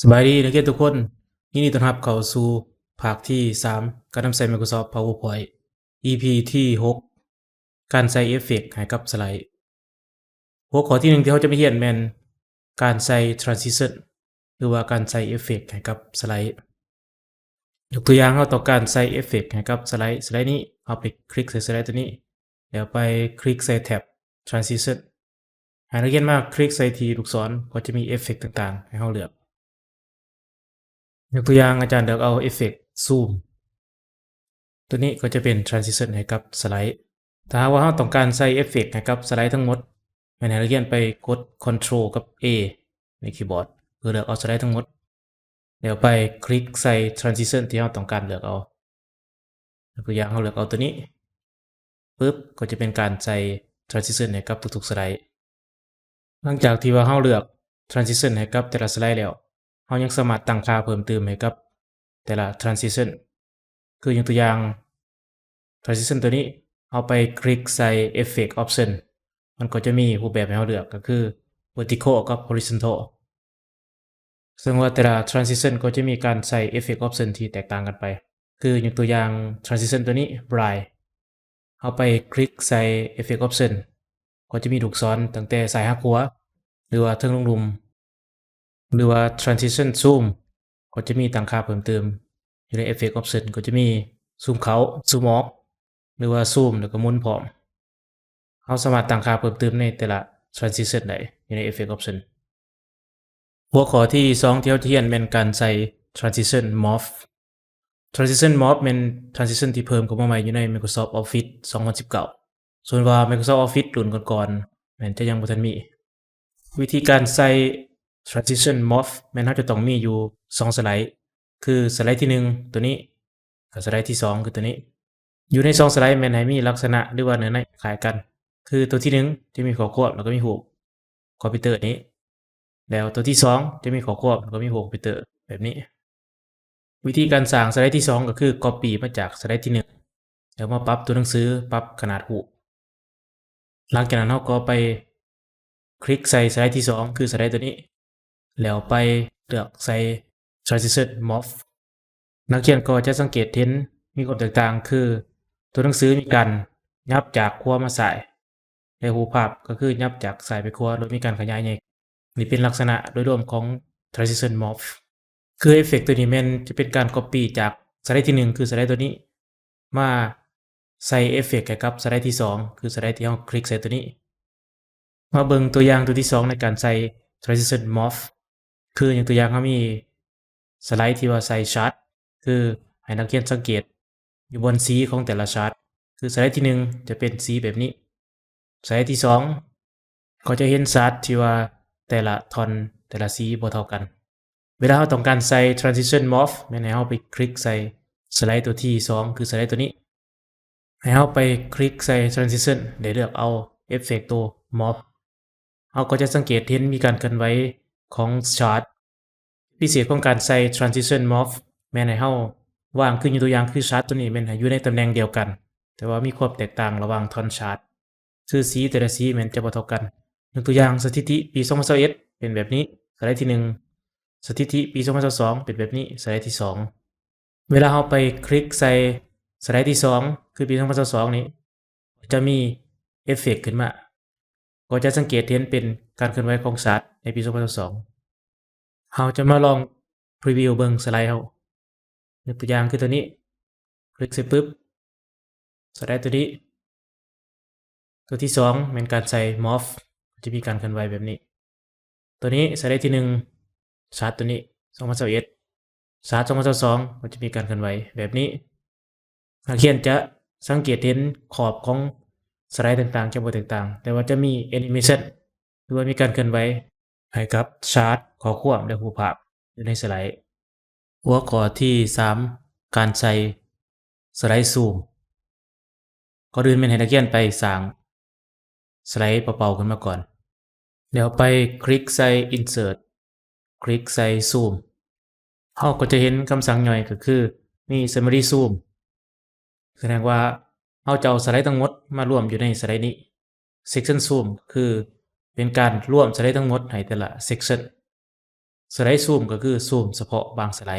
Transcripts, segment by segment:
ສະບາຍດີນັກຮຽນທຸກຄົນ, ຍິນດີຕ້ອນຮັບເຂົ້າສູ່ພາກທີສາມ ການນຳໃຊ້ Microsoft PowerPoint ອີພີທີຫົກ ການໃສ່ເອຟເຟັກໃຫ້ກັບສະໄລ. ຫົວຂໍ້ທີໜຶ່ງທີ່ເຮົາຈະມາຮຽນແມ່ນການໃສ່ transition ຫຼືວ່າການໃສ່ເອຟເຟັກໃຫ້ກັບສະໄລ. ຍົກຕົວຢ່າງ, ເຮົາຕ້ອງການໃສ່ເອຟເຟັກໃຫ້ກັບສະໄລ, ສະໄລນີ້, ເຮົາໄປຄລິກໃສ່ສະໄລຕົວນີ້ ແລ້ວໄປຄລິກໃສ່ແທັບ transition. ໃຫ້ນັກຮຽນມາຄລິກໃສ່ທີ່ລູກສອນ, ກໍຈະມີເອຟເຟັກຕ່າງໆໃຫ້ເຮົາເລືອກ. ຍົກຕົວຢ່າງ, ອາຈານເລືອກເອົາເອຟເຟັກ Zoom. ຕົວນີ້ກໍຈະເປັນ transition ໃຫ້ກັບສະໄລ. ຖ້າຫາກວ່າເຮົາຕ້ອງການໃສ່ເອຟເຟັກໃຫ້ກັບສະໄລທັງໝົດ, ແມ່ນໃຫ້ນັກຮຽນໄປກົດ Ctrl ກັບ A ໃນຄີບອດ ເພື່ອເລືອກເອົາສະໄລທັງໝົດ, ແລ້ວໄປຄລິກໃສ່ transition ທີ່ເຮົາຕ້ອງການເລືອກເອົາ. ຍົກຕົວຢ່າງ, ເຮົາເລືອກເອົາຕົວນີ້ປຶບ, ກໍຈະເປັນການໃສ່ transition ໃຫ້ກັບທຸກໆສະໄລ. ຫຼັງຈາກທີ່ວ່າເຮົາເລືອກ transition ໃຫ້ກັບແຕ່ລະສະໄລແລ້ວ, ເຮົາຍັງສາມາດຕັ້ງຄ່າເພີ່ມເຕີມໃຫ້ກັບແຕ່ລະ transition. ຄືຍົກຕົວຢ່າງ transition ຕົວນີ້, ເຮົາໄປຄລິກໃສ່ effect option, ມັນກໍຈະມີຮູບແບບໃຫ້ເຮົາເລືອກ, ກໍຄື vertical ກັບ horizontal. ເຊິ່ງວ່າແຕ່ລະ transition ກໍຈະມີການໃສ່ effect option ທີ່ແຕກຕ່າງກັນໄປ. ຄືຍົກຕົວຢ່າງ transition ຕົວນີ້ bright, ເຮົາໄປຄລິກໃສ່ effect option, ກໍຈະມີລູກສອນຕັ້ງແຕ່ຊ້າຍຫາຂວາ ຫຼືວ່າເທິງລົງລຸ່ມ, ຫຼືວ່າ transition zoom ກໍຈະມີຕັ້ງຄ່າເພີ່ມເຕີມ. ຢູ່ໃນ effect option ກໍຈະມີ zoom ເຂົ້າ zoom ອອກ ຫຼືວ່າ zoom ແລ້ວກໍໝູນພ້ອມ. ເຮົາສາມາດຕັ້ງຄ່າເພີ່ມເຕີມໃນແຕ່ລະ transition ໄດ້ຢູ່ໃນ effect option. ຫົວຂໍ້ທີສອງທີ່ເຮົາຈະຮຽນແມ່ນການໃສ່ transition morph. Transition morph ແມ່ນ transition ທີ່ເພີ່ມເຂົ້າມາໃໝ່ຢູ່ໃນ Microsoft Office ສອງພັນສິບເກົ້າ. ສ່ວນວ່າ Microsoft Office ລຸ້ນກ່ອນໆ ແມ່ນຈະຍັງບໍ່ທັນມີ. ວິທີການໃສ່ transition morph ແມ່ນເຮົາຈະຕ້ອງມີຢູ່ສອງສະໄລ, ຄືສະໄລທີໜຶ່ງ ຕົວນີ້, ກັບສະໄລທີສອງ ຄືຕົວນີ້. ຢູ່ໃນສອງສະໄລແມ່ນໃຫ້ມີລັກສະນະ ຫຼືວ່າເນື້ອໃນຄ້າຍກັນ, ຄືຕົວທີໜຶ່ງຈະມີຂໍ້ຄວາມ ແລ້ວກໍມີຮູບຄອມພິວເຕີນີ້, ແລ້ວຕົວທີສອງຈະມີຂໍ້ຄວາມ ແລ້ວກໍມີຮູບຄອມພິວເຕີແບບນີ້. ວິທີການສ້າງສະໄລທີສອງກໍຄື copy ມາຈາກສະໄລທີໜຶ່ງ ແລ້ວມາປັບຕົວໜັງສື, ປັບຂະໜາດຮູບ. ຫຼັງຈາກນັ້ນເຮົາກໍໄປຄລິກໃສ່ສະໄລທີສອງ ຄືສະໄລຕົວນີ້, ແລ້ວໄປເລືອກໃສ່ transition morph. ນັກຮຽນກໍຈະສັງເກດເຫັນມີຄວາມແຕກຕ່າງ ຄືຕົວໜັງສືມີການຫຍັບຈາກຂວາມາຊ້າຍ ແລະ ຮູບພາບກໍຄືຫຍັບຈາກຊ້າຍໄປຂວາ ໂດຍມີການຂະຫຍາຍໃຫຍ່. ນີ້ເປັນລັກສະນະໂດຍລວມຂອງ transition morph. ຄືເອຟເຟັກຕົວນີ້ແມ່ນຈະເປັນການ copy ຈາກສະໄລທີໜຶ່ງ ຄືສະໄລຕົວນີ້ ມາໃສ່ເອຟເຟັກໃຫ້ກັບສະໄລທີສອງ ຄືສະໄລທີ່ເຮົາຄລິກໃສ່ຕົວນີ້. ມາເບິ່ງຕົວຢ່າງຕົວທີສອງໃນການໃສ່ transition morph. ຄືຍົກຕົວຢ່າງເຮົາມີສະໄລທີ່ວ່າໃສ່ chart, ຄືໃຫ້ນັກຮຽນສັງເກດຢູ່ບ່ອນສີຂອງແຕ່ລະ chart. ຄືສະໄລທີໜຶ່ງຈະເປັນສີແບບນີ້, ສະໄລທີສອງກໍຈະເຫັນ chart ທີ່ວ່າແຕ່ລະທ່ອນ, ແຕ່ລະສີບໍ່ເທົ່າກັນ. ເວລາເຮົາຕ້ອງການໃສ່ transition morph ແມ່ນໃຫ້ເຮົາໄປຄລິກໃສ່ສະໄລຕົວທີສອງ ຄືສະໄລຕົວນີ້. ໃຫ້ເຮົາໄປຄລິກໃສ່ transition ແລະ ເລືອກເອົາເອຟເຟັກຕົວ morph. ເຮົາກໍຈະສັງເກດເຫັນມີການເຄື່ອນໄຫວຂອງ chart. ພິເສດຂອງການໃສ່ transition morph ແມ່ນໃຫ້ເຮົາວາງ, ຄືຍົກຕົວຢ່າງຄື chart ຕົວນີ້ແມ່ນໃຫ້ຢູ່ໃນຕຳແໜ່ງດຽວກັນ, ແຕ່ວ່າມີຄວາມແຕກຕ່າງລະຫວ່າງທ່ອນ chart. ຄືສີແຕ່ລະສີແມ່ນຈະບໍ່ເທົ່າກັນ. ຍົກຕົວຢ່າງ, ສະຖິຕິປີສອງພັນຊາວເອັດເປັນແບບນີ້, ສະໄລທີໜຶ່ງ, ສະຖິຕິປີສອງພັນຊາວສອງເປັນແບບນີ້, ສະໄລທີສອງ. ເວລາເຮົາໄປຄລິກໃສ່ສະໄລທີສອງ ຄືປີສອງພັນຊາວສອງນີ້, ຈະມີເອຟເຟັກຂຶ້ນມາ, ກໍຈະສັງເກດເຫັນເປັນການເຄື່ອນໄຫວຂອງ chart ໃນປີສອງພັນຊາວສອງ. ເຮົາຈະມາລອງ preview ເບິ່ງສະໄລເຮົາ. ຍົກຕົວຢ່າງຄືຕົວນີ້, ຄລິກໃສ່ປຶບ, ສະໄລຕົວນີ້, ຕົວທີສອງແມ່ນການໃສ່ morph, ຈະມີການເຄື່ອນໄຫວແບບນີ້. ຕົວນີ້ສະໄລທີໜຶ່ງ, chart ຕົວນີ້ ສອງພັນຊາວເອັດ, chart ສອງພັນຊາວສອງ ກໍຈະມີການເຄື່ອນໄຫວແບບນີ້. ນັກຮຽນຈະສັງເກດເຫັນຂອບຂອງສະໄລຕ່າງໆຈະບໍ່ແຕກຕ່າງ, ແຕ່ວ່າຈະມີ animation ຫຼືວ່າມີການເຄື່ອນໄຫວໃຫ້ກັບ chart, ຂໍ້ຄວາມ ແລະ ຮູບພາບຢູ່ໃນສະໄລ. ຫົວຂໍ້ທີສາມ, ການໃສ່ສະໄລຊູມ. ກ່ອນອື່ນແມ່ນໃຫ້ນັກຮຽນໄປສ້າງສະໄລເປົ່າໆຂຶ້ນມາກ່ອນ, ແລ້ວໄປຄລິກໃສ່ insert, ຄລິກໃສ່ zoom. ເຮົາກໍຈະເຫັນຄຳສັ່ງຍ່ອຍກໍຄືມີ summary zoom, ສະແດງວ່າເຮົາຈະເອົາສະໄລທັງໝົດມາລວມຢູ່ໃນສະໄລນີ້. Section zoom ຄືເປັນການລວມສະໄລທັງໝົດໃຫ້ແຕ່ລະ section. ສະໄລຊູມກໍຄືຊູມສະເພາະບາງສະໄລ.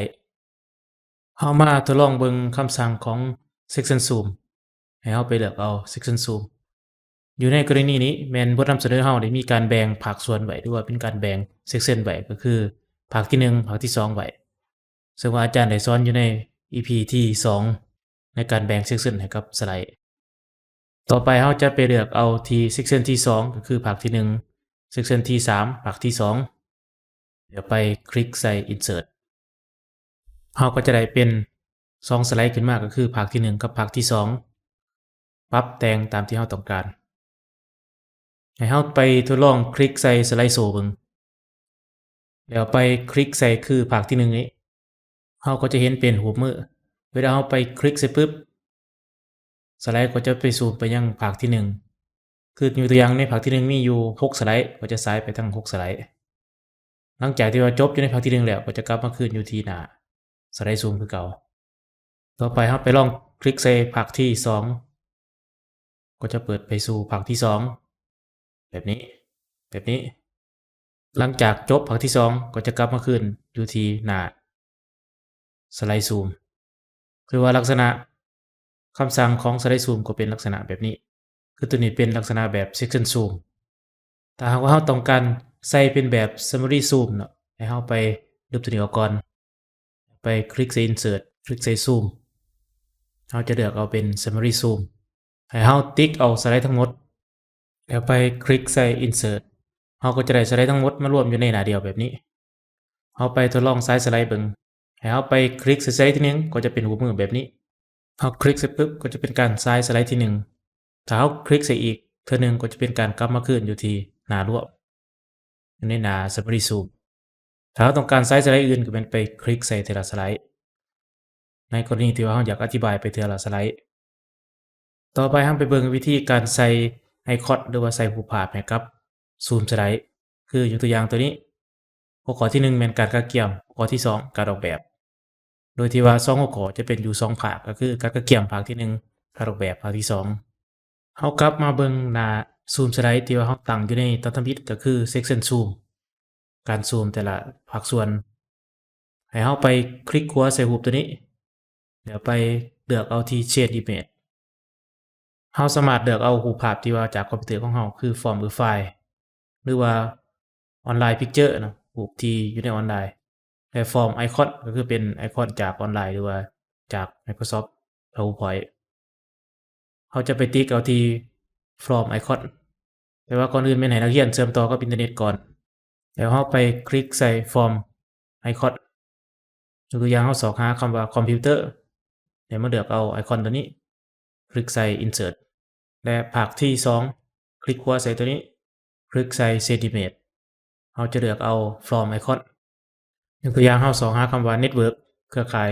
ເຮົາມາທົດລອງເບິ່ງຄຳສັ່ງຂອງ Section Zoom. ໃຫ້ເຮົາໄປເລືອກເອົາ Section Zoom. ຢູ່ໃນກໍລະນີນີ້ແມ່ນບົດນຳສະເໜີເຮົາໄດ້ມີການແບ່ງພາກສ່ວນໄວ້ ຫຼືວ່າເປັນການແບ່ງ Section ໄວ້ ກໍຄືພາກທີໜຶ່ງ ພາກທີສອງໄວ້ ເຊິ່ງວ່າອາຈານໄດ້ສອນຢູ່ໃນ ອີ ພີ ທີສອງ ໃນການແບ່ງ Section ໃຫ້ກັບສະໄລ. ຕໍ່ໄປເຮົາຈະໄປເລືອກເອົາທີ່ Section ທີສອງ ກໍຄືພາກທີໜຶ່ງ Section ທີສາມ ພາກທີສອງ ແລ້ວໄປຄລິກໃສ່ Insert. ເຮົາກໍຈະໄດ້ເປັນສອງສະໄລຂຶ້ນມາ ກໍຄືພາກທີໜຶ່ງກັບພາກທີສອງ ປັບແຕ່ງຕາມທີ່ເຮົາຕ້ອງການ. ໃຫ້ເຮົາໄປທົດລອງຄລິກໃສ່ Slide Show ເບິ່ງ ແລ້ວໄປຄລິກໃສ່ຄືພາກທີໜຶ່ງນີ້ ເຮົາກໍຈະເຫັນເປັນຮູບມື. ເວລາເຮົາໄປຄລິກໃສ່ປຶບ ສະໄລກໍຈະໄປຊູມໄປຍັງພາກທີໜຶ່ງ ຄືຍົກຕົວຢ່າງໃນພາກທີໜຶ່ງມີຢູ່ຫົກສະໄລ ກໍຈະສາຍໄປທັງຫົກສະໄລ. ຫຼັງຈາກທີ່ວ່າຈົບຢູ່ໃນພາກທີໜຶ່ງແລ້ວ ກໍຈະກັບມາຄືນຢູ່ທີ່ໜ້າ Slide Zoom ຄືເກົ່າ. ຕໍ່ໄປເຮົາໄປລອງຄລິກໃສ່ພາກທີສອງ ກໍຈະເປີດໄປສູ່ພາກທີສອງ ແບບນີ້ ແບບນີ້. ຫຼັງຈາກຈົບພາກທີສອງ ກໍຈະກັບມາຄືນຢູ່ທີ່ໜ້າ Slide Zoom. ຄືວ່າລັກສະນະຄຳສັ່ງຂອງ Slide Zoom ກໍເປັນລັກສະນະແບບນີ້. ຄືຕົວນີ້ເປັນລັກສະນະແບບ Section Zoom. ຖ້າຫາກວ່າເຮົາຕ້ອງການໃສ່ເປັນແບບ Summary Zoom ເນາະ ໃຫ້ເຮົາໄປລຶບຕົວນີ້ອອກກ່ອນ. ໄປຄລິກໃສ່ Insert ຄລິກໃສ່ Zoom. ເຮົາຈະເລືອກເອົາເປັນ Summary Zoom. ໃຫ້ເຮົາຕິກເອົາສະໄລທັງໝົດ ແລ້ວໄປຄລິກໃສ່ Insert. ເຮົາກໍຈະໄດ້ສະໄລທັງໝົດມາລວມຢູ່ໃນໜ້າດຽວແບບນີ້. ເຮົາໄປທົດລອງຊາຍສະໄລເບິ່ງ. ໃຫ້ເຮົາໄປຄລິກໃສ່ສະໄລທີໜຶ່ງ ກໍຈະເປັນຮູບມືແບບນີ້. ເຮົາຄລິກໃສ່ປຶບ ກໍຈະເປັນການຊາຍສະໄລທີໜຶ່ງ. ຖ້າເຮົາຄລິກໃສ່ອີກເທື່ອໜຶ່ງ ກໍຈະເປັນການກັບມາຄືນຢູ່ທີ່ໜ້າລວມ ຢູ່ໃນໜ້າ Summary Zoom. ຖ້າເຮົາຕ້ອງການຊາຍສະໄລອື່ນ ກໍແມ່ນໄປຄລິກໃສ່ເທື່ອລະສະໄລ ໃນກໍລະນີທີ່ວ່າເຮົາຢາກອະທິບາຍໄປເທື່ອລະສະໄລ. ຕໍ່ໄປເຮົາໄປເບິ່ງວິທີການໃສ່ໄອຄອນ ຫຼືວ່າໃສ່ຮູບພາບໃຫ້ກັບ Zoom ສະໄລ. ຄືຍົກຕົວຢ່າງຕົວນີ້ ຫົວຂໍ້ທີໜຶ່ງແມ່ນການກະກຽມ, ຫົວຂໍ້ທີສອງການອອກແບບ. ໂດຍທີ່ວ່າສອງຫົວຂໍ້ຈະເປັນຢູ່ສອງພາກ ກໍຄືການກະກຽມພາກທີໜຶ່ງ ການອອກແບບພາກທີສອງ. ເຮົາກັບມາເບິ່ງໜ້າ Zoom ສະໄລທີ່ວ່າເຮົາຕັ້ງຢູ່ໃນຕອນທຳອິດ ກໍຄື Section Zoom ການຊູມແຕ່ລະພາກສ່ວນ. ໃຫ້ເຮົາໄປຄລິກຂວາໃສ່ຮູບຕົວນີ້ ແລ້ວໄປເລືອກເອົາທີ່ Change Image. ເຮົາສາມາດເລືອກເອົາຮູບພາບທີ່ວ່າຈາກຄອມພິວເຕີຂອງເຮົາ ຄື Form ຫຼື File ຫຼືວ່າ Online Picture ເນາະ ຮູບທີ່ຢູ່ໃນອອນລາຍ ແລະ Form Icon ກໍຄືເປັນໄອຄອນຈາກອອນລາຍ ຫຼືວ່າຈາກ Microsoft PowerPoint. ເຮົາຈະໄປຕິກເອົາທີ່ Form Icon. ແຕ່ວ່າກ່ອນອື່ນແມ່ນໃຫ້ນັກຮຽນເຊື່ອມຕໍ່ກັບອິນເຕີເນັດກ່ອນ. ແລ້ວເຮົາໄປຄລິກໃສ່ Form Icon. ຍົກຕົວຢ່າງເຮົາຊອກຫາຄຳວ່າຄອມພິວເຕີ ແລ້ວມາເລືອກເອົາໄອຄອນຕົວນີ້ ຄລິກໃສ່ Insert ແລະ ພາກທີສອງ ຄລິກຂວາໃສ່ຕົວນີ້ ຄລິກໃສ່ Change Image. ເຮົາຈະເລືອກເອົາ Form Icon. ຍົກຕົວຢ່າງເຮົາຊອກຫາຄຳວ່າ Network ເຄືອຂ່າຍ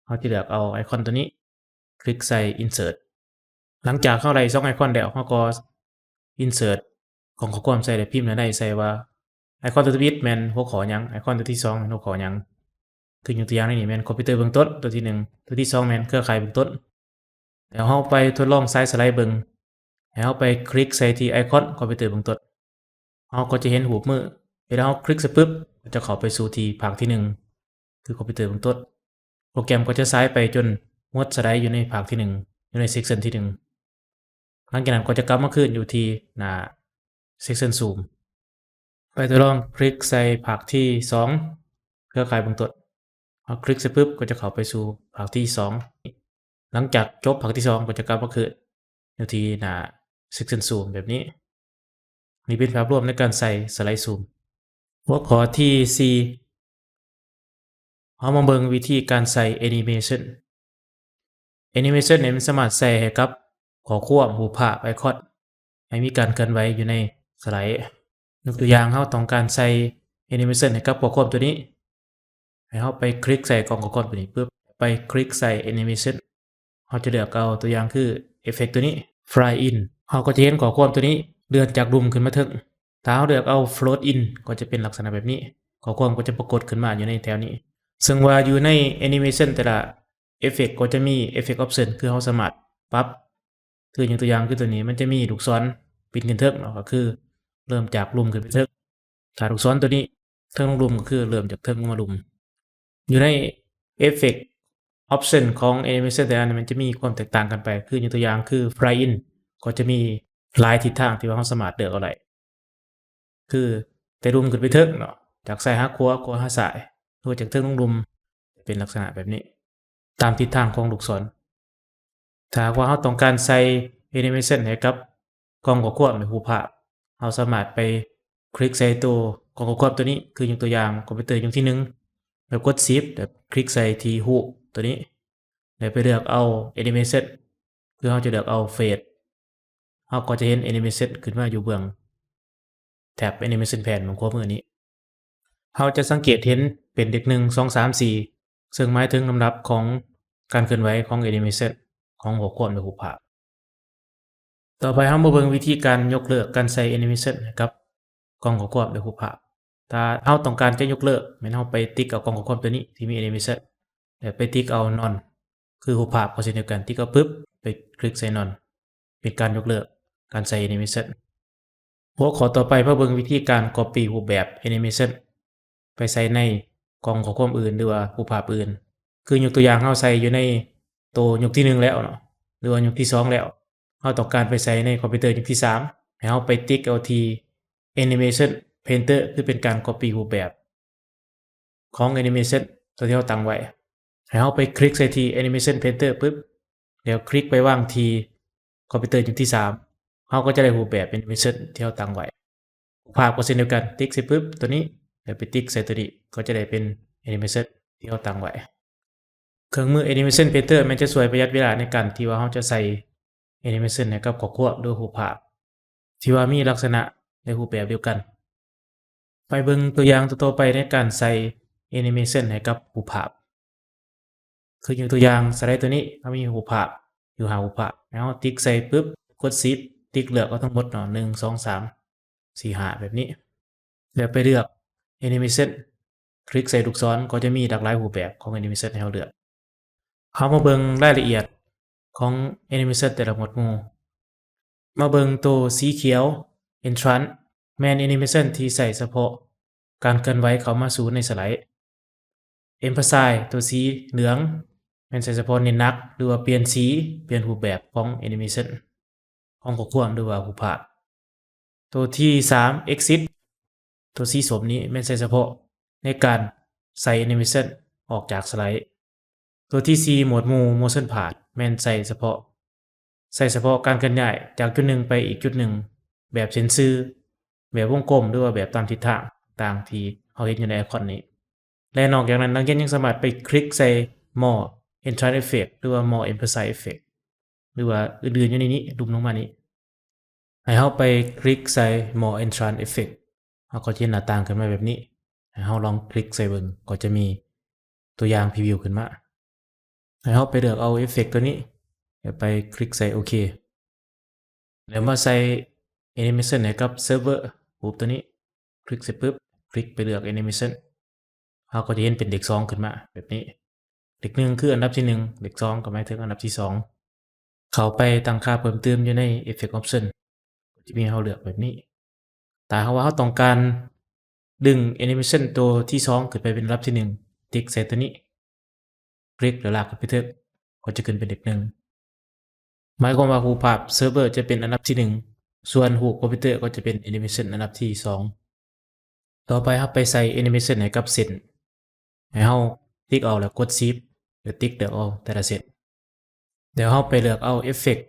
ເຮົາຈະເລືອກເອົາໄອຄອນຕົວນີ້ ຄລິກໃສ່ Insert. ຫຼັງຈາກເຮົາໄດ້ສອງໄອຄອນແລ້ວ ເຮົາກໍ Insert ກ່ອງຂໍ້ຄວາມໃສ່ ແລະ ພິມໃນໃດໃສ່ວ່າ ໄອຄອນຕົວທຳອິດແມ່ນຫົວຂໍ້ຫຍັງ, ໄອຄອນຕົວທີສອງແມ່ນຫົວຂໍ້ຫຍັງ. ຄືຍົກຕົວຢ່າງໃນນີ້ແມ່ນຄອມພິວເຕີເບື້ອງຕົ້ນ ຕົວທີໜຶ່ງ, ຕົວທີສອງແມ່ນເຄືອຂ່າຍເບື້ອງຕົ້ນ. ແລ້ວເຮົາໄປທົດລອງຊາຍສະໄລເບິ່ງ. ໃຫ້ເຮົາໄປຄລິກໃສ່ທີ່ໄອຄອນຄອມພິວເຕີເບື້ອງຕົ້ນ. ເຮົາກໍຈະເຫັນຮູບມື. ເວລາເຮົາຄລິກໃສ່ປຶບ ກໍຈະເຂົ້າໄປສູ່ທີ່ພາກທີໜຶ່ງ ຄືຄອມພິວເຕີເບື້ອງຕົ້ນ. ໂປຣແກຣມກໍຈະສາຍໄປຈົນໝົດສະໄລຢູ່ໃນພາກທີໜຶ່ງ ຢູ່ໃນ Section ທີໜຶ່ງ. ຫຼັງຈາກນັ້ນກໍຈະກັບມາຄືນຢູ່ທີ່ໜ້າ Section Zoom. ໄປທົດລອງຄລິກໃສ່ພາກທີສອງ ເຄືອຂ່າຍເບື້ອງຕົ້ນ. ເຮົາຄລິກໃສ່ປຶບ ກໍຈະເຂົ້າໄປສູ່ພາກທີສອງ. ຫຼັງຈາກຈົບພາກທີສອງ ກໍຈະກັບມາຄືນຢູ່ທີ່ໜ້າ Section Zoom ແບບນີ້. ນີ້ເປັນພາບລວມໃນການໃສ່ສະໄລຊູມ. ຫົວຂໍ້ທີສີ່ ເຮົາມາເບິ່ງວິທີການໃສ່ Animation. Animation ນີ້ມັນສາມາດໃສ່ໃຫ້ກັບຂໍ້ຄວາມ, ຮູບພາບ, ໄອຄອນ ໃຫ້ມີການເຄື່ອນໄຫວຢູ່ໃນສະໄລ. ຍົກຕົວຢ່າງ, ເຮົາຕ້ອງການໃສ່ Animation ໃຫ້ກັບຂໍ້ຄວາມຕົວນີ້. ໃຫ້ເຮົາໄປຄລິກໃສ່ກ່ອງຂໍ້ຄວາມຕົວນີ້ປຶບ, ໄປຄລິກໃສ່ Animation. ເຮົາຈະເລືອກເອົາຕົວຢ່າງຄື Effect ຕົວນີ້ Fly In. ເຮົາກໍຈະເຫັນຂໍ້ຄວາມຕົວນີ້ເລື່ອນຈາກລຸ່ມຂຶ້ນມາເທິງ. ຖ້າເຮົາເລືອກເອົາ Float In ກໍຈະເປັນລັກສະນະແບບນີ້. ຂໍ້ຄວາມກໍຈະປາກົດຂຶ້ນມາຢູ່ໃນແຖວນີ້. ເຊິ່ງວ່າຢູ່ໃນ Animation ແຕ່ລະ Effect ກໍຈະມີ Effect Option ຄືເຮົາສາມາດປັບ ຄືຍົກຕົວຢ່າງຄືຕົວນີ້ ມັນຈະມີລູກສອນປິ່ນຂຶ້ນເທິງເນາະ ກໍຄືເລີ່ມຈາກລຸ່ມຂຶ້ນໄປເທິງ. ຖ້າລູກສອນຕົວນີ້ ເທິງລົງລຸ່ມກໍຄືເລີ່ມຈາກເທິງລົງມາລຸ່ມ. ຢູ່ໃນ Effect Option ຂອງ Animation ແຕ່ລະອັນ ມັນຈະມີຄວາມແຕກຕ່າງກັນໄປ ຄືຍົກຕົວຢ່າງຄື Fly In ກໍຈະມີຫຼາຍທິດທາງທີ່ວ່າເຮົາສາມາດເລືອກເອົາໄດ້ ຄືແຕ່ລຸ່ມຂຶ້ນໄປເທິງເນາະ ຈາກຊ້າຍຫາຂວາ ຂວາຫາຊ້າຍ ຫຼືວ່າຈາກເທິງລົງລຸ່ມ ເປັນລັກສະນະແບບນີ້ ຕາມທິດທາງຂອງລູກສອນ. ຖ້າຫາກວ່າເຮົາຕ້ອງການໃສ່ Animation ໃຫ້ກັບກ່ອງຂໍ້ຄວາມ ຫຼື ຮູບພາບ ເຮົາສາມາດໄປຄລິກໃສ່ໂຕກ່ອງຂໍ້ຄວາມໂຕນີ້ ຄືຍົກຕົວຢ່າງຄອມພິວເຕີຍຸກທີໜຶ່ງ ແລ້ວກົດ Shift ແລ້ວຄລິກໃສ່ທີ່ຮູບໂຕນີ້ ແລ້ວໄປເລືອກເອົາ Animation ຄືເຮົາຈະເລືອກເອົາ Face ເຮົາກໍຈະເຫັນ Animation ຂຶ້ນມາຢູ່ເບື້ອງ ແທັບ Animation Pane ເບື້ອງຂວາມືນີ້ ເຮົາຈະສັງເກດເຫັນເປັນເລກ ໜຶ່ງ ສອງ ສາມ ສີ່ ເຊິ່ງໝາຍເຖິງລຳດັບຂອງການເຄື່ອນໄຫວຂອງ Animation ຂອງຂໍ້ຄວາມ ຫຼື ຮູບພາບ. ຕໍ່ໄປເຮົາມາເບິ່ງວິທີການຍົກເລີກການໃສ່ Animation ໃຫ້ກັບກ່ອງຂໍ້ຄວາມ ຫຼື ຮູບພາບ. ຖ້າເຮົາຕ້ອງການຈະຍົກເລີກ ແມ່ນເຮົາໄປຕິກເອົາກ່ອງຂໍ້ຄວາມໂຕນີ້ທີ່ມີ Animation ແລ້ວໄປຕິກເອົາ None ຄືຮູບພາບກໍເຊັ່ນດຽວກັນ ຕິກເອົາປຶບ ໄປຄລິກໃສ່ None ເປັນການຍົກເລີກການໃສ່ Animation. ຫົວຂໍ້ຕໍ່ໄປມາເບິ່ງວິທີການ Copy ຮູບແບບ Animation ໄປໃສ່ໃນກ່ອງຂໍ້ຄວາມອື່ນ ຫຼືວ່າຮູບພາບອື່ນ. ຄືຍົກຕົວຢ່າງເຮົາໃສ່ຢູ່ໃນໂຕຍຸກທີໜຶ່ງແລ້ວເນາະ ຫຼືວ່າຍຸກທີສອງແລ້ວ ເຮົາຕ້ອງການໄປໃສ່ໃນຄອມພິວເຕີຍຸກທີສາມ ໃຫ້ເຮົາໄປຕິກເອົາທີ່ Animation Painter ຄືເປັນການ Copy ຮູບແບບ ຂອງ Animation ຕົວທີ່ເຮົາຕັ້ງໄວ້ ໃຫ້ເຮົາໄປຄລິກໃສ່ທີ່ Animation Painter ປຶບ ແລ້ວຄລິກໄປວາງທີ່ຄອມພິວເຕີຈຸດທີສາມ ເຮົາກໍຈະໄດ້ຮູບແບບ Animation ທີ່ເຮົາຕັ້ງໄວ້. ຮູບພາບກໍເຊັ່ນດຽວກັນ ຕິກໃສ່ປຶບ ຕົວນີ້ ແລ້ວໄປຕິກໃສ່ຕົວນີ້ ກໍຈະໄດ້ເປັນ Animation ທີ່ເຮົາຕັ້ງໄວ້. ເຄື່ອງມື Animation Painter ແມ່ນຈະຊ່ວຍປະຢັດເວລາໃນການທີ່ວ່າເຮົາຈະໃສ່ Animation ໃຫ້ກັບຂໍ້ຄວາມ ຫຼື ຮູບພາບ ທີ່ວ່າມີລັກສະນະ ແລະ ຮູບແບບດຽວກັນ. ໄປເບິ່ງຕົວຢ່າງຕໍ່ໆໄປໃນການໃສ່ Animation ໃຫ້ກັບຮູບພາບ. ຄືຍົກຕົວຢ່າງ ສະໄລຕົວນີ້ ເຮົາມີຮູບພາບຢູ່ຫ້າຮູບພາບ ໃຫ້ເຮົາຕິກໃສ່ປຶບ ກົດ Shift ຕິກເລືອກເອົາທັງໝົດເນາະ ໜຶ່ງ ສອງ ສາມ ສີ່ ຫ້າ ແບບນີ້ ແລ້ວໄປເລືອກ Animation ຄລິກໃສ່ລູກສອນ ກໍຈະມີຫຼາກຫຼາຍຮູບແບບຂອງ Animation ໃຫ້ເຮົາເລືອກ. ເຮົາມາເບິ່ງລາຍລະອຽດຂອງ Animation ແຕ່ລະໝວດໝູ່. ມາເບິ່ງໂຕສີຂຽວ Entrance ແມ່ນ Animation ທີ່ໃຊ້ສະເພາະການເຄື່ອນໄຫວເຂົ້າມາສູ່ໃນສະໄລ. Emphasize ໂຕສີເຫຼືອງ ແມ່ນໃຊ້ສະເພາະເນັ້ນໜັກ ຫຼືວ່າປ່ຽນສີ ປ່ຽນຮູບແບບຂອງ Animation ຂອງຂໍ້ຄວາມ ຫຼືວ່າຮູບພາບ. ໂຕທີສາມ Exit ໂຕສີສົ້ມນີ້ແມ່ນໃຊ້ສະເພາະໃນການໃສ່ Animation ອອກຈາກສະໄລ. ໂຕທີສີ່ ໝວດໝູ່ Motion Path ແມ່ນໃຊ້ສະເພາະ ໃຊ້ສະເພາະການເຄື່ອນຍ້າຍຈາກຈຸດໜຶ່ງໄປອີກຈຸດໜຶ່ງ ແບບເສັ້ນຊື່ ແບບວົງກົມ ຫຼືວ່າແບບຕາມທິດທາງຕ່າງທີ່ເຮົາເຫັນຢູ່ໃນໄອຄອນນີ້. ແລະ ນອກຈາກນັ້ນ ນັກຮຽນຍັງສາມາດໄປຄລິກໃສ່ More Entrance Effect ຫຼືວ່າ More Emphasize Effect ຫຼືວ່າອື່ນໆຢູ່ໃນນີ້ ລຸ່ມລົງມານີ້ ໃຫ້ເຮົາໄປຄລິກໃສ່ More Entrance Effect ເຮົາກໍຈະເຫັນໜ້າຕ່າງຂຶ້ນມາແບບນີ້. ໃຫ້ເຮົາລອງຄລິກໃສ່ເບິ່ງ ກໍຈະມີຕົວຢ່າງ preview ຂຶ້ນມາ. ໃຫ້ເຮົາໄປເລືອກເອົາ Effect ຕົວນີ້ ແລ້ວໄປຄລິກໃສ່ໂອເຄ ແລ້ວມາໃສ່ Animation ໃຫ້ກັບ Server ຮູບຕົວນີ້ ຄລິກໃສ່ປຶບ ຄລິກໄປເລືອກ Animation ເຮົາກໍຈະເຫັນເປັນເລກສອງຂຶ້ນມາແບບນີ້. ເລກໜຶ່ງຄືອັນດັບທີໜຶ່ງ ເລກສອງກໍໝາຍເຖິງອັນດັບທີສອງ. ເຂົ້າໄປຕັ້ງຄ່າເພີ່ມຕື່ມຢູ່ໃນ Effect Option ກໍຈະມີໃຫ້ເຮົາເລືອກແບບນີ້. ຖ້າຫາກວ່າເຮົາຕ້ອງການດຶງ Animation ໂຕທີສອງຂຶ້ນໄປເປັນລຳດັບທີໜຶ່ງ ຕິກໃສ່ໂຕນີ້ ຄລິກແລ້ວລາກຂຶ້ນໄປເທິງ ກໍຈະຂຶ້ນເປັນເລກໜຶ່ງ. ໝາຍຄວາມວ່າຮູບພາບ Server ຈະເປັນອັນດັບທີໜຶ່ງ ສ່ວນຮູບຄອມພິວເຕີກໍຈະເປັນ Animation ອັນດັບທີສອງ. ຕໍ່ໄປເຮົາໄປໃສ່ Animation ໃຫ້ກັບເສັ້ນ ໃຫ້ເຮົາຕິກເອົາ ແລ້ວກົດ Shift ແລ້ວຕິກເລືອກເອົາແຕ່ລະເສັ້ນ. ແລ້ວເຮົາໄປເລືອກເອົາ Effect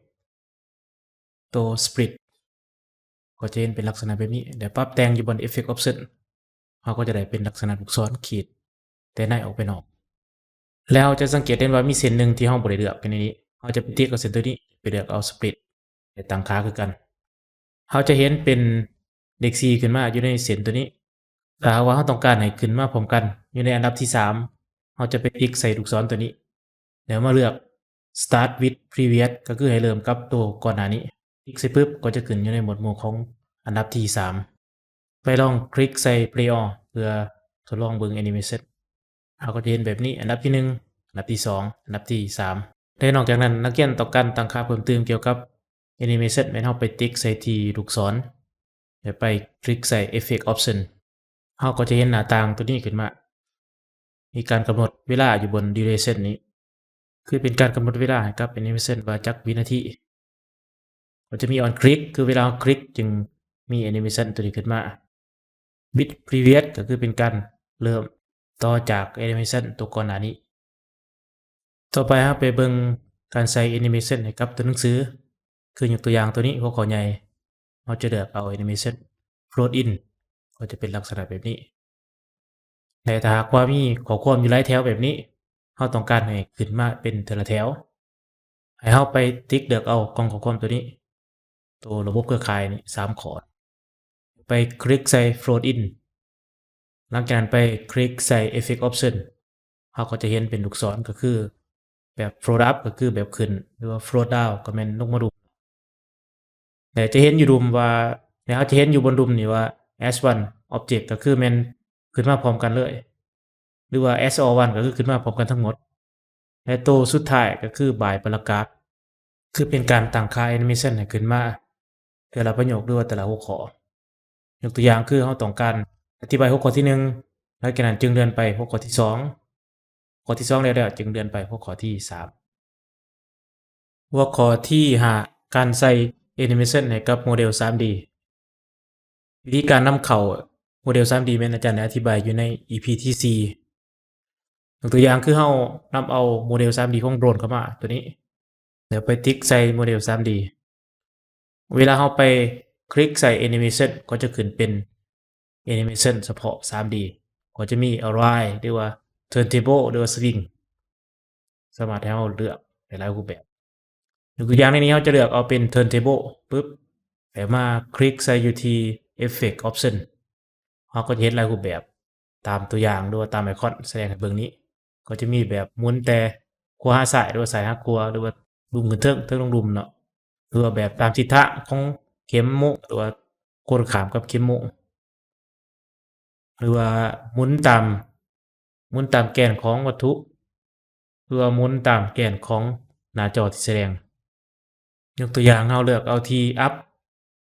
ໂຕ Split ກໍຈະເຫັນເປັນລັກສະນະແບບນີ້. ແລ້ວປັບແຕ່ງຢູ່ບ່ອນ Effect Option ເຮົາກໍຈະໄດ້ເປັນລັກສະນະລູກສອນຂີດແຕ່ໃນອອກໄປນອກ. ແລ້ວເຮົາຈະສັງເກດເຫັນວ່າມີເສັ້ນໜຶ່ງທີ່ເຮົາບໍ່ໄດ້ເລືອກຢູ່ໃນນີ້. ເຮົາຈະໄປຕິກເອົາເສັ້ນໂຕນີ້ ໄປເລືອກເອົາ Split ແລະ ຕັ້ງຄ່າຄືກັນ. ເຮົາຈະເຫັນເປັນເລກສີ່ຂຶ້ນມາຢູ່ໃນເສັ້ນໂຕນີ້. ຖ້າຫາກວ່າເຮົາຕ້ອງການໃຫ້ຂຶ້ນມາພ້ອມກັນຢູ່ໃນອັນດັບທີສາມ ເຮົາຈະໄປຕິກໃສ່ລູກສອນໂຕນີ້ ແລ້ວມາເລືອກ Start with Previous ກໍຄືໃຫ້ເລີ່ມກັບໂຕກ່ອນໜ້ານີ້. ຕິກໃສ່ປຶບ ກໍຈະຂຶ້ນຢູ່ໃນໝວດໝູ່ຂອງອັນດັບທີສາມ. ໄປລອງຄລິກໃສ່ Play All ເພື່ອທົດລອງເບິ່ງ Animation. ເຮົາກໍຈະເຫັນແບບນີ້ ອັນດັບທີໜຶ່ງ ອັນດັບທີສອງ ອັນດັບທີສາມ. ແລະ ນອກຈາກນັ້ນ ນັກຮຽນຕ້ອງການຕັ້ງຄ່າເພີ່ມຕື່ມກ່ຽວກັບ Animation ແມ່ນເຮົາໄປຕິກໃສ່ທີ່ລູກສອນ ແລະ ໄປຄລິກໃສ່ Effect Option. ເຮົາກໍຈະເຫັນໜ້າຕ່າງໂຕນີ້ຂຶ້ນມາ. ມີການກຳນົດເວລາຢູ່ບົນ duration ນີ້ ຄືເປັນການກຳນົດເວລາໃຫ້ກັບ animation ວ່າຈັກວິນາທີ. ກໍຈະມີ on click ຄືເວລາເຮົາຄລິກຈຶ່ງມີ animation ໂຕນີ້ຂຶ້ນມາ. with previous ກໍຄືເປັນການເລີ່ມຕໍ່ຈາກ animation ໂຕກ່ອນໜ້ານີ້. ຕໍ່ໄປເຮົາໄປເບິ່ງການໃສ່ animation ໃຫ້ກັບຕົວໜັງສື. ຄືຍົກຕົວຢ່າງຕົວນີ້ ຫົວຂໍ້ໃຫຍ່ ເຮົາຈະເລືອກເອົາ animation float in ກໍຈະເປັນລັກສະນະແບບນີ້. ແລະ ຖ້າຫາກວ່າມີຂໍ້ຄວາມຢູ່ຫຼາຍແຖວແບບນີ້ ເຮົາຕ້ອງການໃຫ້ຂຶ້ນມາເປັນແຕ່ລະແຖວ ໃຫ້ເຮົາໄປຕິກເລືອກເອົາກ່ອງຂໍ້ຄວາມຕົວນີ້ ໂຕລະບົບເຄືອຂ່າຍນີ້ ສາມຂໍ້ ໄປຄລິກໃສ່ float in. ຫຼັງຈາກນັ້ນໄປຄລິກໃສ່ effect option. ເຮົາກໍຈະເຫັນເປັນລູກສອນ ກໍຄືແບບ float up ກໍຄືແບບຂຶ້ນ ຫຼືວ່າ float down ກໍແມ່ນລົງມາດຸມ. ແລະ ຈະເຫັນຢູ່ດຸມວ່າ ແລະ ເຮົາຈະເຫັນຢູ່ບົນດຸມນີ້ວ່າ as one object ກໍຄືແມ່ນຂຶ້ນມາພ້ອມກັນເລີຍ ຫຼືວ່າ as all one ກໍຄືຂຶ້ນມາພ້ອມກັນທັງໝົດ ແລະ ໂຕສຸດທ້າຍກໍຄື by paragraph ຄືເປັນການຕັ້ງຄ່າ animation ໃຫ້ຂຶ້ນມາແຕ່ລະປະໂຫຍກ ຫຼືວ່າແຕ່ລະຫົວຂໍ້. ຍົກຕົວຢ່າງຄືເຮົາຕ້ອງການອະທິບາຍຫົວຂໍ້ທີໜຶ່ງ ຫຼັງຈາກນັ້ນຈຶ່ງເລື່ອນໄປຫົວຂໍ້ທີສອງ ຂໍ້ທີສອງແລ້ວໆ ຈຶ່ງເລື່ອນໄປຫົວຂໍ້ທີສາມ. ຫົວຂໍ້ທີຫ້າ ການໃສ່ animation ໃຫ້ກັບໂມເດລສາມດີ. ວິທີການນຳເຂົ້າໂມເດລສາມດີ ແມ່ນອາຈານໄດ້ອະທິບາຍຢູ່ໃນ ອີພີ ທີສີ່. ຍົກຕົວຢ່າງຄືເຮົານຳເອົາໂມເດລສາມດີຂອງໂດຣນເຂົ້າມາຕົວນີ້ ແລ້ວໄປຕິກໃສ່ໂມເດລສາມດີ. ເວລາເຮົາໄປຄລິກໃສ່ animation ກໍຈະຂຶ້ນເປັນ animation ສະເພາະສາມດີ ກໍຈະມີ align ຫຼືວ່າ turntable ຫຼືວ່າ swing ສາມາດໃຫ້ເຮົາເລືອກໄດ້ຫຼາຍຮູບແບບ. ຍົກຕົວຢ່າງໃນນີ້ ເຮົາຈະເລືອກເອົາເປັນ turntable ປຶບ ແລ້ວມາຄລິກໃສ່ຢູ່ທີ່ effect option ເຮົາກໍຈະເຫັນຫຼາຍຮູບແບບ ຕາມຕົວຢ່າງ ຫຼືວ່າຕາມໄອຄອນສະແດງໃຫ້ເບິ່ງນີ້ ກໍຈະມີແບບໝູນແຕ່ຂວາຫາຊ້າຍ ຫຼືວ່າຊ້າຍຫາຂວາ ຫຼືວ່າດຸ່ມຂຶ້ນເທິງ ເທິງລົງດຸ່ມເນາະ ຫຼືວ່າແບບຕາມທິດທາງຂອງເຂັມໂມງ ຫຼືວ່າກົງຂ້າມກັບເຂັມໂມງ ຫຼືວ່າໝູນຕາມ ໝູນຕາມແກນຂອງວັດຖຸ ຫຼືວ່າໝູນຕາມແກນຂອງໜ້າຈໍທີ່ສະແດງ. ຍົກຕົວຢ່າງ ເຮົາເລືອກເອົາທີ່ up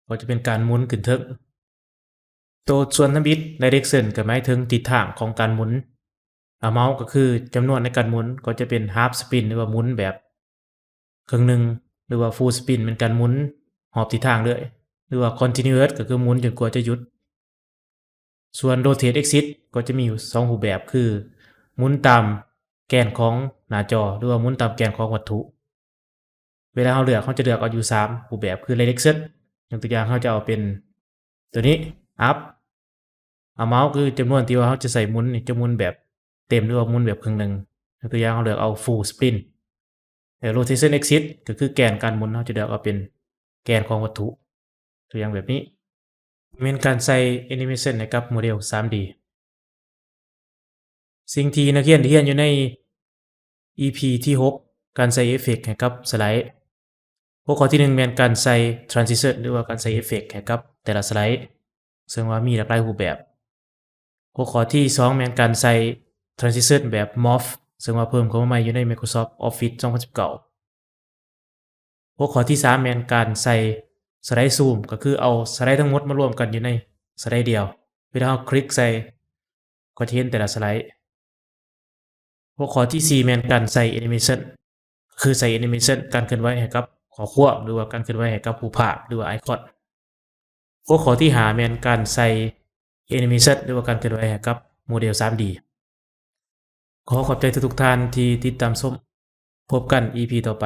ກໍຈະເປັນການໝູນຂຶ້ນເທິງ. ໂຕສ່ວນທຳອິດ direction ກໍໝາຍເຖິງທິດທາງຂອງການໝູນ. amount ກໍຄືຈຳນວນໃນການໝູນ ກໍຈະເປັນ half spin ຫຼືວ່າໝູນແບບເຄິ່ງໜຶ່ງ ຫຼືວ່າ full spin ແມ່ນການໝູນຮອບທິດທາງເລີຍ ຫຼືວ່າ continuous ກໍຄືໝູນຈົນກວ່າຈະຢຸດ. ສ່ວນ rotate axis ກໍຈະມີຢູ່ສອງຮູບແບບ ຄືໝູນຕາມແກນຂອງໜ້າຈໍ ຫຼືວ່າໝູນຕາມແກນຂອງວັດຖຸ. ເວລາເຮົາເລືອກ ເຮົາຈະເລືອກເອົາຢູ່ສາມຮູບແບບ ຄື direction ຍົກຕົວຢ່າງ ເຮົາຈະເອົາເປັນຕົວນີ້ up. amount ຄືຈຳນວນທີ່ວ່າເຮົາຈະໃສ່ໝູນນີ້ ຈະໝູນແບບເຕັມ ຫຼືວ່າໝູນແບບເຄິ່ງໜຶ່ງ. ຍົກຕົວຢ່າງ ເຮົາເລືອກເອົາ full spin. ແລ້ວ rotation axis ກໍຄືແກນການໝູນ ເຮົາຈະເລືອກເອົາເປັນແກນຂອງວັດຖຸ ຕົວຢ່າງແບບນີ້ ແມ່ນການໃສ່ animation ໃຫ້ກັບໂມເດລສາມດີ. ສິ່ງທີ່ນັກຮຽນໄດ້ຮຽນຢູ່ໃນ ອີພີ ທີຫົກ ການໃສ່ເອເຟັກໃຫ້ກັບສະໄລ. ຫົວຂໍ້ທີໜຶ່ງ ແມ່ນການໃສ່ transition ຫຼືວ່າການໃສ່ເອເຟັກໃຫ້ກັບແຕ່ລະສະໄລ ເຊິ່ງວ່າມີຫຼາກຫຼາຍຮູບແບບ. ຫົວຂໍ້ທີສອງ ແມ່ນການໃສ່ transition ແບບ morph ເຊິ່ງວ່າເພີ່ມເຂົ້າມາໃໝ່ຢູ່ໃນ Microsoft Office ສອງພັນສິບເກົ້າ. ຫົວຂໍ້ທີສາມ ແມ່ນການໃສ່ສະໄລຊູມ ກໍຄືເອົາສະໄລທັງໝົດມາລວມກັນຢູ່ໃນສະໄລດຽວ. ເວລາເຮົາຄລິກໃສ່ ກໍຈະເຫັນແຕ່ລະສະໄລ. ຫົວຂໍ້ທີສີ່ ແມ່ນການໃສ່ animation ຄືໃສ່ animation ການເຄື່ອນໄຫວໃຫ້ກັບຂໍ້ຄວາມ ຫຼືວ່າການເຄື່ອນໄຫວໃຫ້ກັບຮູບພາບ ຫຼືວ່າໄອຄອນ. ຫົວຂໍ້ທີຫ້າ ແມ່ນການໃສ່ animation ຫຼືວ່າການເຄື່ອນໄຫວໃຫ້ກັບໂມເດລສາມດີ. ຂໍຂອບໃຈທຸກໆທ່ານທີ່ຕິດຕາມຊົມ. ພົບກັນ ອີພີ ຕໍ່ໄປ.